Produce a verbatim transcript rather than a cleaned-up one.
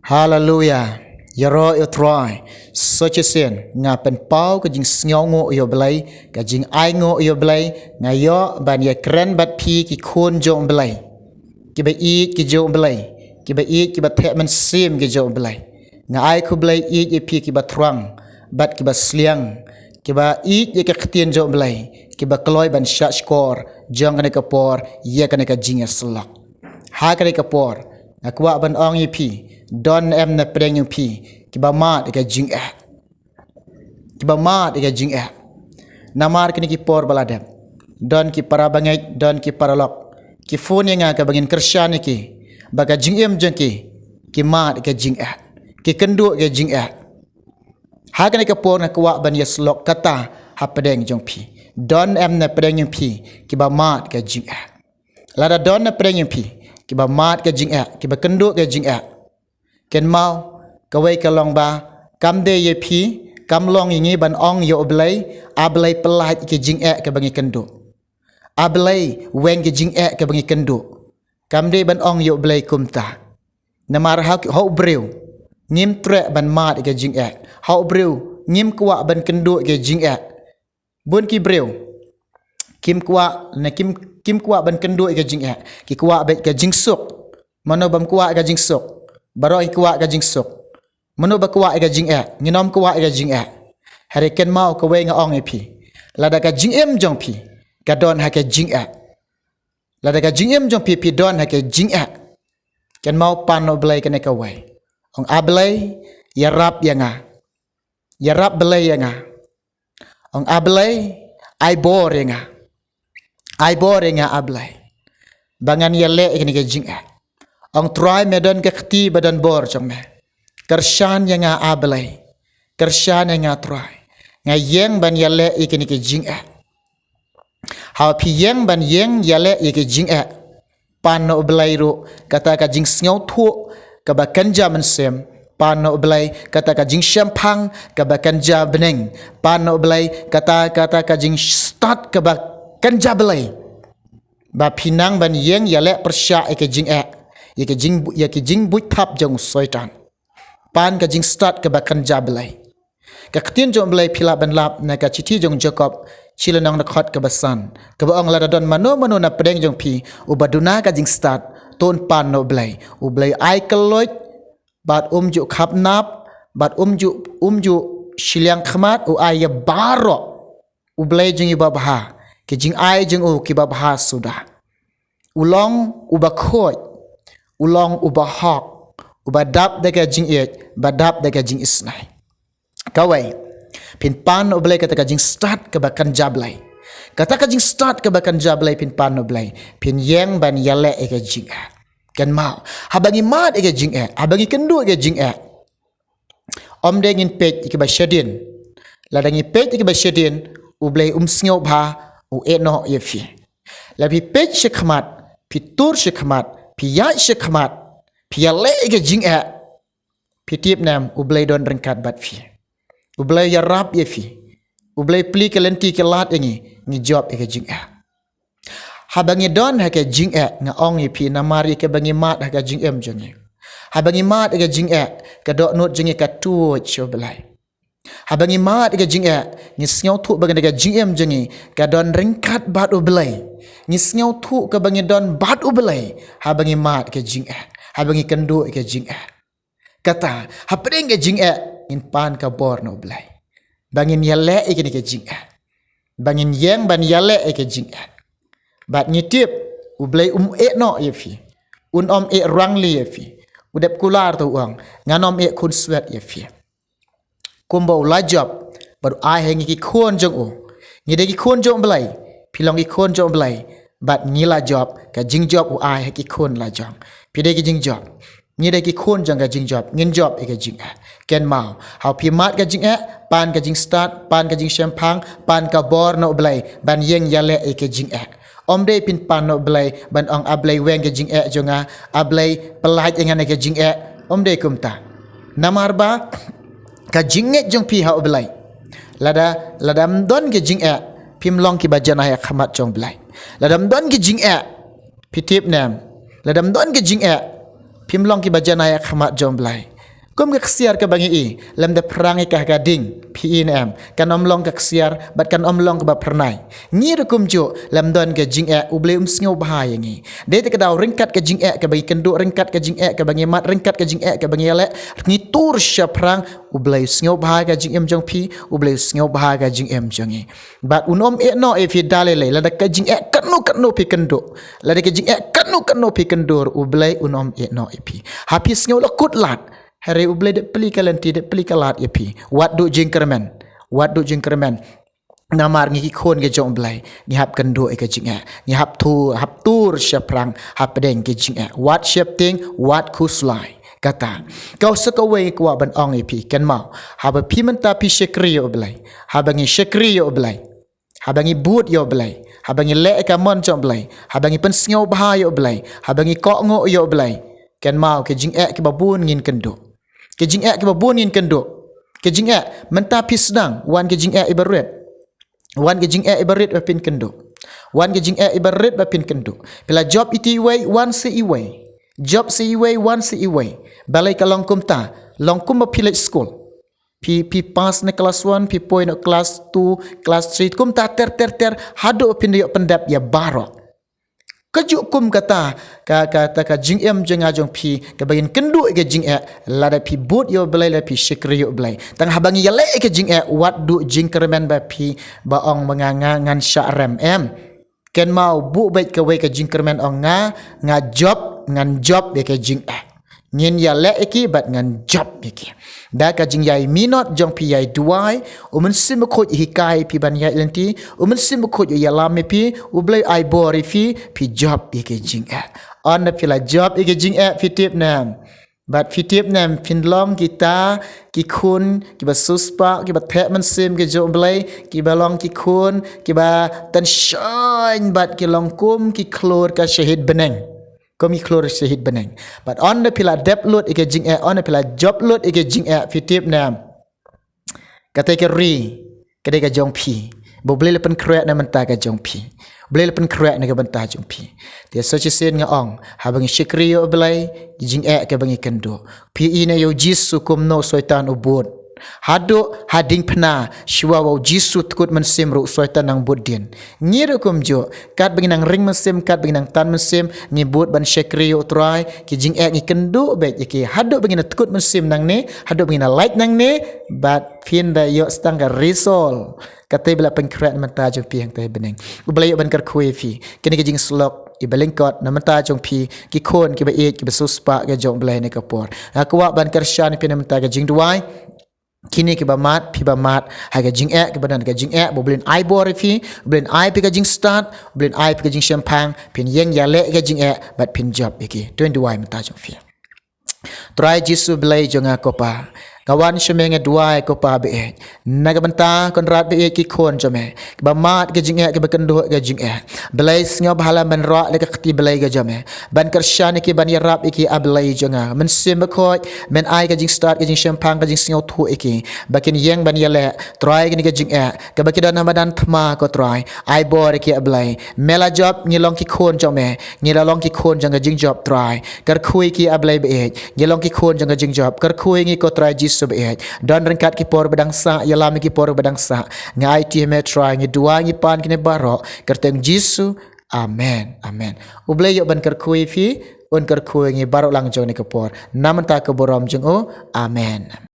Haleluya. Ïaroh ïa u Trai. Sa shisien nga pynpaw ka jingsngew nguh ïa u Blei, ka jingai nguh ïa u Blei, nga ïoh ban ïakren bad phi ki khun jong u Blei, kiba ïeit ki jong u Blei, kiba ïeit kiba theh mynsiem ki jong u Blei. Nga ai khublei ïeit ïa phi kiba thrang bad kiba sliang, kiba ïeit ïa ka ktien jong u Blei, kiba kloi ban shahshkor jong kane ka por ïa kane ka jingïasyllok. Ha kane ka por nga kwah ban ong ïa phi, don em na pdeng jong phi kiba mad ïa ka jingeh, kiba mad ïa ka jingeh? Namar kine ki por ba la dep, don ki para bangeit, don ki paralok ki phone ïa nga kaba ngin kyrshan ïa ki ba ka jingim jong ki, ki mad ïa ka jingeh, ki kynduh ïa ka jingeh. Ha kane ka por nga kwah ban ïasyllok kata ha pdeng jong phi. Don em na pdeng jong phi kiba mad ïa ka jingeh? Lada don na pdeng jong phi kiba mad ïa ka jingeh, kiba kynduh ïa ka jingeh, kynmaw, kawei ka long ba kam dei ïa phi, kam long ïa ngi ban ong ïa u Blei, A Blei, pyllait ïa ka jingeh kaba ngi kynduh. A Blei, weng ïa ka jingeh kaba ngi kynduh. Kam dei ban ong ïa u Blei kumta. Namar ha, ha u briew ngim treh ban mad ïa ka jingeh. Ha u briew ngim kwah ban kynduh ïa ka jingeh. Bun ki briew kim kwah, ne kim, kim kwah ban kynduh ïa ka jingeh. Ki kwah beit ka jingsuk. Mano bym kwah ïa ka jingsuk? Baroh ki kwah ïa ka jingsuk. Mano ba kwah ïa ka jingeh? Ngin ym kwah ïa ka jingeh. Hynrei kynmaw, kawei nga ong ïa phi, lada ka jingim jong phi ka don ha ka jingeh, lada ka jingim jong phi phi don ha ka jingeh, kynmaw, pan na u Blei kane kawei. Ong, A Blei, ïarap ïa nga. Ïarap Blei ïa nga. Ong, A Blei, ai bor ïa nga. Ai bor ïa nga, A Blei, ba ngan ïaleh ïa kane ka jingeh. Ong, Trai, me don ka kti ba don bor jong me. Kyrshan ïa nga, A Blei. Kyrshan ïa nga, Trai. Nga ïeng ban ïaleh ïa kane ka jingeh. Haba phi ïeng ban ïeng ïaleh ïa ka jingeh, pan na u Blei ruh kata ka jingsngewthuh kaba kynja mynsiem. Pan na u Blei kata ka jingshemphang kaba kynja bneng. Pan na u Blei kata, kata ka jingstad kaba kynja Blei, ba phi nang ban ïeng ïaleh pyrshah ïa ka jingeh, ïa ka jing, ïa ka jingbuit thap jong u Soitan. Pan ka jingstad kaba kynja Blei. Ka ktien jong u Blei phi lah ban lap na ka shithi jong u Jakob, shi lynnong, dkhot kaba san, kaba ong, lada don mano mano na pdeng jong phi uba duna ka jingstad, to un pan na u Blei. U Blei ai kylluid, bad um ju khapnap, bad um ju, um ju shiliang khmat, u ai ïa baroh. U Blei jong ngi babha, ki jingai jong u kiba bha suda. U long uba khuid, u long uba hok, uba dap da ka jingïeit, ba dap da ka jingisnei. Kawei, phin pan na u Blei kata ka jingstad kaba kynja Blei. Kata ka jingstad kaba kynja Blei phin pan na u Blei, phin ïeng ban ïaleh ïa ka jingeh. Kynmaw, haba ngi mad ïa ka jingeh, haba ngi kynduh ïa ka jingeh, ym dei ngin peit ïa kiba shadien. Lada ngi peit ïa kiba shadien, u Blei um sngewbha, u ïehnoh ïa phi. Lada phi peit shakhmat, phi tur shakhmat, phi ïaid shakhmat, phi ïaleh ïa ka jingeh, phi tip ne em, u Blei don ryngkat bad phi. U Blei ïarap ïa phi. U Blei plie ki lynti ki lad ïa ngi, ngi jop ïa ka jingeh. Haba ngi don ha ka jingeh, nga ong ïa phi, namar ïa kaba ngi mad ha ka jingim jong ngi. Haba ngi mad ha ka jingeh, ka dohnud jong ngi ka tuid sha u Blei. Haba ngi mad ha ka jingeh, ngi sngewthuh ba ka jingim jong ngi ka don ryngkat bad u Blei. Ngi sngewthuh kaba ngi don bad u Blei haba ngi mad ha ka jingeh, haba ngi kynduh ha ka jingeh. Kata, hapdeng ka jingeh, ngin pan ka bor na u Blei, ba ngin ïaleh ïa kane ka jingeh, ba ngin ïeng ban ïaleh ïa ka jingeh. Bad ngi tip, u Blei um ïehnoh ïa phi, un ym ïeh rangli ïa phi. U dep kular te u ong, ngan ym ïeh khunswet ïa phi. Kumba u la jop bad u ai ha ngi ki khun jong u. Ngi dei ki khun jong u Blei. Phi long ki khun jong u Blei. Bad ngi la jop, ka jingjop u ai ha ki khun la jong. Phi dei ki jingjop, ngi dei ki khun jong ka jingjop, ngin jop ïa ka jingeh. Kynmaw, haba phi mad ka jingeh, pan ka jingstad, pan ka jingshemphang, pan ka bor na u Blei ban ïeng ïaleh ïa ka jingeh. Ym dei phin pan na u Blei ban ong, A Blei, weng ka jingeh jong nga, A Blei, pyllait ïa nga na ka jingeh. Ym dei kumta. Namar ba ka jingngeit jong phi ha u Blei, lada, lada ym don ka jingeh, phim long kiba janai ha khmat jong u Blei. Lada ym don ka jingeh, phi tip ne em, lada ym don ka jingeh, phim long kiba janai ha khmat jong u Blei. Kum ka ksiar kaba ngi i, lymda phrang ïa ka ha ka ding, phi i ne em, kan ym long ka ksiar, bad kan ym long kaba phyrnai. Ngi ruh kumjuh, lymda don ka jingeh, U Blei um sngewbha ïa ngi. Dei te ka daw ryngkat ka jingeh kaba ngi kynduh, ryngkat ka jingeh kaba ngi mad, ryngkat ka jingeh kaba ngi ïaleh, ngi tur shaphrang, U Blei u sngewbha ka jingim jong phi, U Blei u sngewbha ka jingim jong ngi. Bad un ym ïehnoh ïa phi da lei lei, lada ka jingeh katno katno phi kynduh. Lada ka jingeh katno katno phi kynduh, U Blei un ym ïehnoh ïa phi. Ha phi sngew la kut lad. Hynrei U Blei dep plie ka lynti, dep plie ka lad ïa phi. Wat duh jingkyrmen. Wat duh jingkyrmen. Namar ngi ki khun ki jong U Blei. Ngi hap kynduh ïa ka jingeh. Ngi hap tu, hap tur shaphrang, hapdeng ki jingeh. Wat sheptieng, wat khuslai. Kata. Kawei sa kawei ngi kwah ban ong ïa phi, kynmaw. Haba phi mynta phi shakri ïa U Blei. Haba ngi shakri ïa U Blei. Haba ngi bud ïa U Blei. Haba ngi leh ïa ka mon jong U Blei. Haba ngi pynsngewbha ïa U Blei. Haba ngi kohnguh ïa U Blei. Kynmaw ka jingeh kiba bun ngin kynduh. Ka jingeh kiba bun ngin kynduh. Ka jingeh, mynta phi sdang, wan ka jingeh iba rit. Wan ka jingeh iba rit ba phin kynduh. Wan ka jingeh iba rit ba phin kynduh. Phi la jop iti iwei, wan sa iwei. Jop sa iwei, wan sa iwei. Balei ka long kumta, long kumba phi leit skul. Phi, phi pass na class one, phi poi na class two, class three, kumta ter ter ter, haduh phin da ïoh pyndep ïa baroh. Kajuh kum kata, ka, ka, kata ka jingim jong nga jong phi, kaba ngin kynduh ïa ka jingeh, lada phi bud ïa U Blei, lada phi shakri ïa U Blei. Tang haba ngi ïaleh ïa ka jingeh, wat duh jingkyrmen ba phi, ba ong ba nga, nga ngan shah rem, em. Kynmaw, buh beit kawei ka jingkyrmen ong nga, nga jop, ngan jop ïa ka jingeh. Ngin ïaleh ïa ki bad ngan jop ïa ki. Da ka jingïai minot jong phi ïai duwai, U Mynsiem Bakhuid u hikai ïa phi ban ïaid lynti, U Mynsiem Bakhuid u ïalam ïa phi, U Blei ai bor ïa phi, phi jop ïa ka jingeh. Ynda phi la jop ïa ka jingeh phi tip ne em. Bad phi tip ne em phin long kita ki khun, kiba siewspah, kiba theh mynsiem ki jong U Blei, kiba long ki khun, kiba tynshaiñ bad ki long kum ki khlur ka shahid bneng. Kum ki khlur shahid bneng. Bad ynda phi la dep lut ïa ka jingeh, ynda phi la jop lut ïa ka jingeh, phi tip ne em. Kata ka ri, ka dei ka jong phi. Ba U Blei la pynkhreh na bynta ka jong phi. U Blei la pynkhreh na ka bynta jong phi. Te sa shisien nga ong, haba ngi shakri ïa U Blei, ka jingeh kaba ngi kynduh. Phi i ne ïa U Jisu kumno u Soitan u bud. Haduh ha diengphna, shuwa ba U Jisu u kut mynsiem ruh u Soitan nang bud dien. Ngi ruh kumjuh, katba ngi nang ring mynsiem, katba ngi nang tan mynsiem, ngi bud ban shakri ïa U Trai, ki jingeh ngi kynduh beit ïa ki. Haduh ba ngin da kut mynsiem nangne, haduh ba ngin da lait nangne, bad phin da ïoh tang ka result. Kata ba la pynkhreh na bynta jong phi hangta ha bneng. U Blei u ban kyrkhu ïa phi. Kine ki jingsyllok, iba lyngkot, na bynta jong phi, ki khun, kiba ïeit, kiba siewspah, ki jong U Blei ha kane ka por. Nga kwah ban kyrshan ïa phi na bynta ka jingduwai. Kine kiba mad, phi ba mad, ha ka jingeh, kiba don ka jingeh, ba U Blei un ai bor ïa phi, U Blei un ai phi ka jingstad, U Blei un ai phi ka jingshemphang, phin ïeng ïaleh ïa ka jingeh, bad phin jop ïa ki. To ngin duwai mynta jong phi. Trai Jisu Blei jong nga ko Pa. Nga wan sha me nga duwai ko Pa ba ïeit. Na ka bynta Kynrad ba ïeit ki khun jong me. Kiba mad ka jingeh kiba kynduh ka jingeh. Blei sngewbha lem ban rah da ka kti Blei ka jong me. Ban kyrshan ïa ki ban ïarap ïa ki A Blei jong nga. Mynsiem Bakhuid, men ai ka jingstad ka jingshemphang ka jingsngewthuh ïa ki. Ba kin ïeng ban ïaleh. Trai kane ka jingeh. Kaba ki don ha madan thma ko Trai. Ai bor ïa ki A Blei. Me la jop ngi long ki khun jong me. Ngi la long ki khun jong ka jingjop Trai. Kyrkhu ïa ki A Blei ba ïeit. Ngi long ki khun jong ka jingjop. Kyrkhu ïa ngi ko Trai Jisu ba ïeit. Don ryngkat ki por ba dang sah, ïalam ïa ki por ba dang sah. Nga aiti ha me Trai, ngi duwai ngi pan kine baroh. Kyrteng Jisu. Amen. Amen. U Blei ïoh ban kyrkhu ïa phi, un kyrkhu ïa ngi baroh lang jong kane ka por. Na bynta ka burom jong u. Amen.